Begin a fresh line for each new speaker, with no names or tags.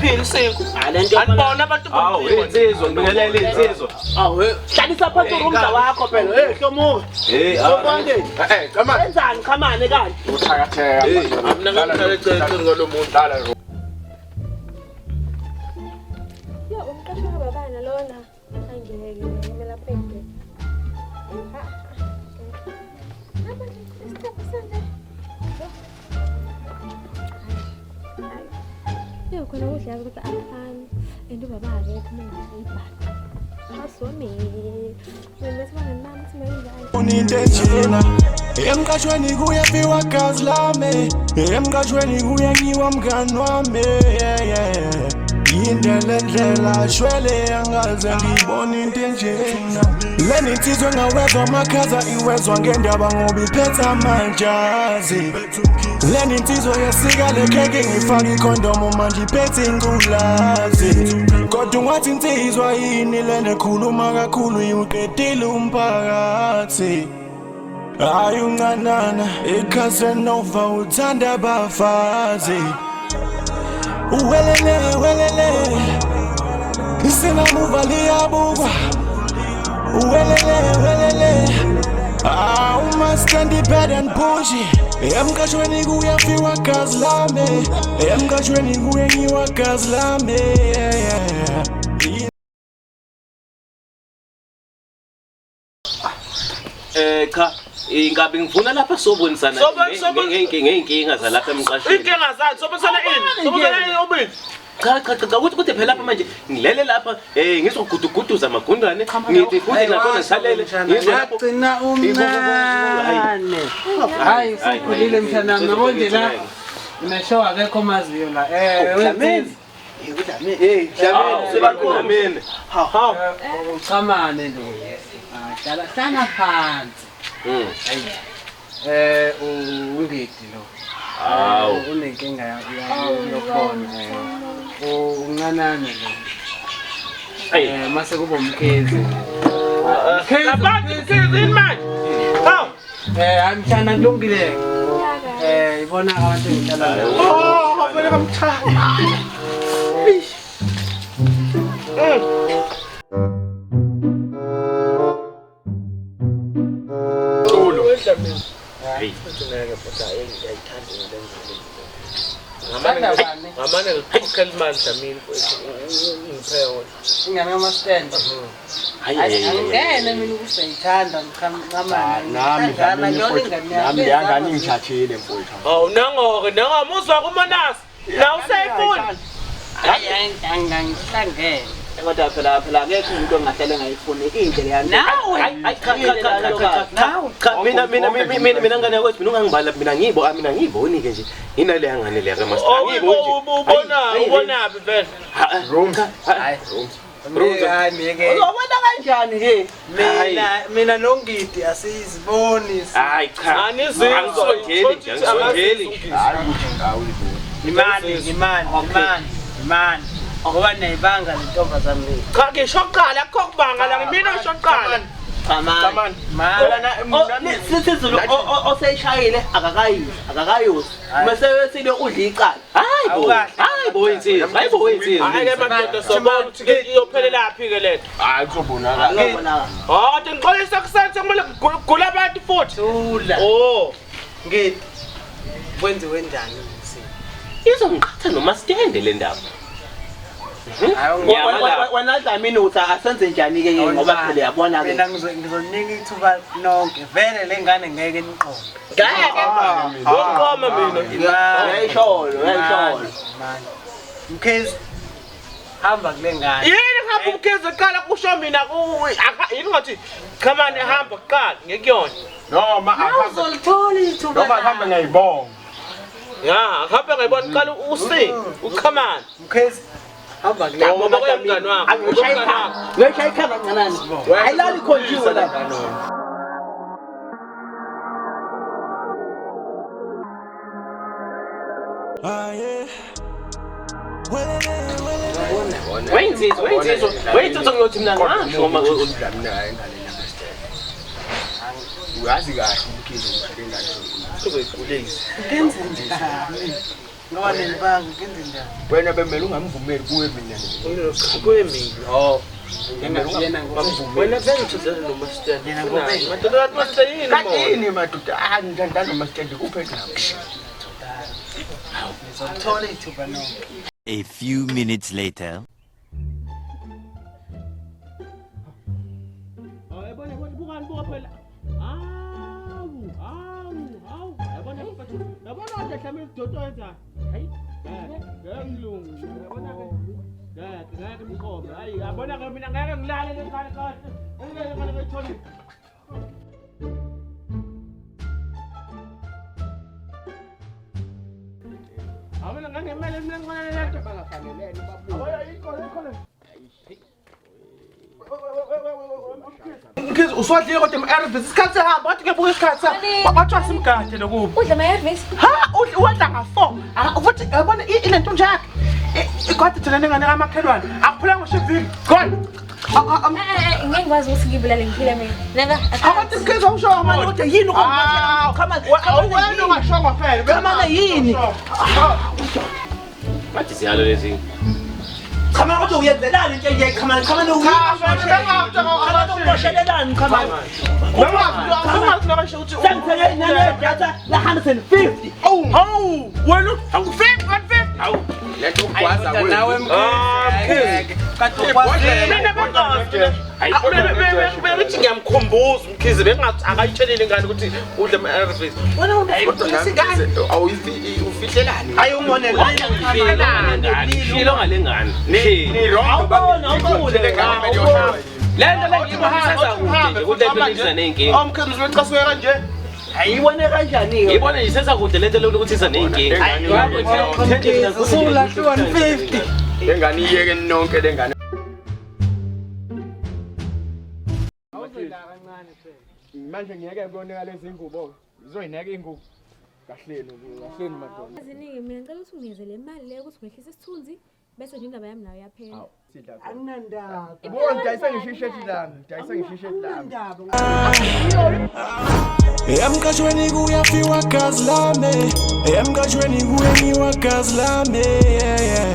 Sinciphile isinkwa. Anibona abantu
Hawu, insizwa, ngibingelele insizwa.
Awu, hlalisa phansi urumza wakho phela. Hey, hlomuka.
Hey,
Sokwande.
Eh, come
Enzani qhamane kanti?
Uthakatheka.
Mina ngangidlala eceleni kwalo muntu.
Dlala lo.
Yo, umqasho kababana lona. Angeke, kumele aphinde. Ha. Hamba nje, isitephu sanje. Yo. Hayi. Yo, khona kuhle yazi ukuthi akufani. And ubaba akekho uma ngiyibhaqa. Aswami. Mina bethi bangani bami ukuthi mayenjani.
Into enjena emqashweni kuyafiwa gazi lami, emqashweni kuyanyiwa mngani wami, yeah, yeah. Yinde le ndlela shwele angaze ngibone into enjena. Lena insizwa engawezwa amakhaza iwezwa ngendaba ngoba iphethe amajazi. Lena insizwa yesika le khekhe ngifaka ikhondomu manje iphethe ingculazi. Kodwa ungathi insizwa yini lena ekhuluma kakhulu iwuqedile umphakathi. Hayi uncanana iCasanova uthanda abafazi. Welele welele Sinamuva liyabukwa. Welele welele Ah, umaskandi bad and bougie. Emqashweni kuyafiwa gazi lami, emqashweni kuyanyiwa gazi lami, yeah, yeah.
Cha, ingabe ngifuna lapha sobonisana ngeyinkinga zalapha emqashweni.
Inkinga zani? Sobonisana ini? Sobonisana ini ubini?
Cha cha cha, ukuthi kude phela lapha manje ngilele lapha ngizoguduguduza amagundane ngithi futhi nakhona ngisalele ngizwe lapho
Gcina umncane. Hayi, usukhulile mntanami, yabo nje la. Uneshow akekho omaziyo la. Wenzeni?
Hey, Dlamini, sebakhona.
Dlamini.
Hawu.
Uchamane lo. Ah, hlala hlala phansi. Ungidi lo.
Hawu.
Unenkinga yokubona. Uncanane lo. Mase kuba umkhize.
Labantu mkhize yini manje? Hawu.
Hayi mshana kulungile. Ibona abantu engihlala nabo.
Oh, bavele bamthanda.
Hey.
Ngamane ngikhokhela imali Dlamini mfowethu, ungiphe yona.
Ingane kamastand.
Hayi hayi.
Angene mina ukusayithanda mchamane.
Nami Dlamini mfowethu, nami leya ngane ingithathile mfowethu.
Hawu nangoke, nangamuzwa kumonasi. La usayifuna.
Hayi angihlangene.
Kodwa phela phela akekho umuntu ongahlale engayifuni indlela yami.
Nawe.
Hayi cha cha cha cha cha. Cha mina mina mina mina ngane yakwethu mina ungangibala mina ngibo mina ngiyiboni ke nje. Inale ngane le ka master.
Oh,
Angiyiboni nje.
ubona ubonaphi vele?
Rooms.
Hayi.
Rooms.
Hayi miyeke.
Uzobona kanjani nje?
Mina mina nongidi asiziboni.
Hayi cha.
Anizizwa.
Angisondeli nje, angisondeli.
Hayi ukuthi ngawuyiboni.
Imani, imani, imani, imani. Ngoba niyayibanga le ntombazane le.
Cha ngisho kuqala akukho kubanga la mina ngisho kuqala.
Qhamane.
Mani.
Sisizulu oseyishayile akakayizwa, akakayuzwa. Mase wesile udla icala.
Hayi bo. Hayi bo insizwa. Hayi bo insizwa.
Hayi ke madoda sobona ukuthi ke iyophelelaphi ke lento.
Hayi kuzobonakala.
Akuyobonakala.
Oh, kodwa ngixolisa kuseni sekumele kugula abantu futhi.
Thula.
Oh.
Ngidi. Kwenziwe njani umsebenzi?
Izongiqhatha nomastende le ndaba.
Wena- Wena Dlamini uthi asenze njani ke ngoba phela uyabona ke.
Mina ngizonika ithuba nonke. Vele le ngane ngeke niqonde.
Ngeke. Uqoma mina.
Uyayisholo, uyayisholo.
Mani. Mkhize. Hamba kule ngane.
Yini hamba umkhize kuqala kusho mina ku yini ngathi qhamane hamba kuqala ngekuyona.
Noma ahambe
Uzolithola ithuba.
noma ahambe ngayibonga.
Ya, akuhambe ngayibona kuqala usi uqhamane.
Mkhize. Hamba kule.
Ngoba kuyamngani wakho.
Angishaya ikhanda. Ngishaya ikhanda ncanani. Ayilali khonjiwe la.
Ah, yeah. Welele welele
Wayinsizwa, wayinsizwa. Wayinsizwa ngiyothi mina ngasho uma
Dlamini hayi ingane yamastand. Uyazi kahle umkhize ukuthi le ngane
Uzoyigulisa.
Ngenze njani? Ngoba nenibanga ngenze njani?
Wena bemele ungamvumeli kuwe mina.
Kuye mina.
Oh. Yena yena
Bamvumeli.
Wena vele uthuzela nomasitende.
Yena ngobe-
Madoda kathi masitende yini
Kanti
mona?
yini madoda? Ah ngithanda nomasitende kuphethe nami.
Ngizothola ithuba nonke.
A few minutes later.
Oh, yabona yabona bukani buka phela. Awu, awu, awu. Yabona mfethu. Yabona nje mhlawumbe idoto yenza. Hayi. Ngeke ngilungu. Yabona ke. Ngeke ngeke mqobe. Hayi, yabona ke mina ngeke ngilale le ngane kahle. Ngeke ngane ngayitholi. Awena ngangemele mina ngibona le nto
Bangafanelene babuye.
Mkhize usuwadlile kodwa ama-ARVs isikhathi sehamba wathi ngiyabuka isikhathi
Mali.
kwathiwa simgade lokuba
Udla ama-ARVs?
ha udla uwadla nga-4 futhi yabona ile nto nje yakhe ikwade thina nengane kamakhelwane akuphela ngisho iviki gone
Eh, ngeke ngikwazi ukuthi ngibulale ngiphile mina. Never. I can't.
Abantu mkhize awusho
Manje kodwa yini
wena ungashongo phela
Khamane yini?
Bathi siyalo lezi.
Khamane kodwa uyenzelani into enje khamane khamane
Cha,
uboshelelani khamane. Sengithenge nale data la 150.
Hawu wena awufiki 150
Hawu.
Lento ugwaza
Kodwa nawe
kwenu.
Mkhize. Kade ukwazile.
Mina bengazi bengithi ngiyamkhumbuza uMkhize bengathi akayitshelile ingane ukuthi udle ama-ARVs wena
Kodwa
ufundisa ingane
nami ufihlelani?
Hayi umonelani.
Shilo ngale ngane.
Ni wrong.
Awubona, awubona.
Le ngane kumele iyoshaywa yini?
Le nto le ngiyibona isesakude nje ukuthi le nto iza ney'nkinga.
Omkhize uzocasuka kanje
Ayibone kanjani ke?
Ngiyibona nje isesakude le nto le ukuthi iza ney'nkinga.
Usulahle 150.
Le ngane iyeke nonke le ngane.
Awuzela kancane phela.
Manje ngiyeke koneka lezi ngubo. Izoyineka ingubo. Kahleni kahleni madoda.
Ziningi mina ngicela ukuthi unginikeze le mali leyo ukuthi ngehlise isithunzi bese nje indaba yami nayo iyaphela.
Sidla.
Akunandaba.
Bo ngidayisa ngisho ishethi lami, ngidayisa ngisho ishethi lami.
Akunandaba.
Emqashweni kuyafiwa gazi lami. Emqashweni kuyenyiwa gazi lami. Yeah, yeah.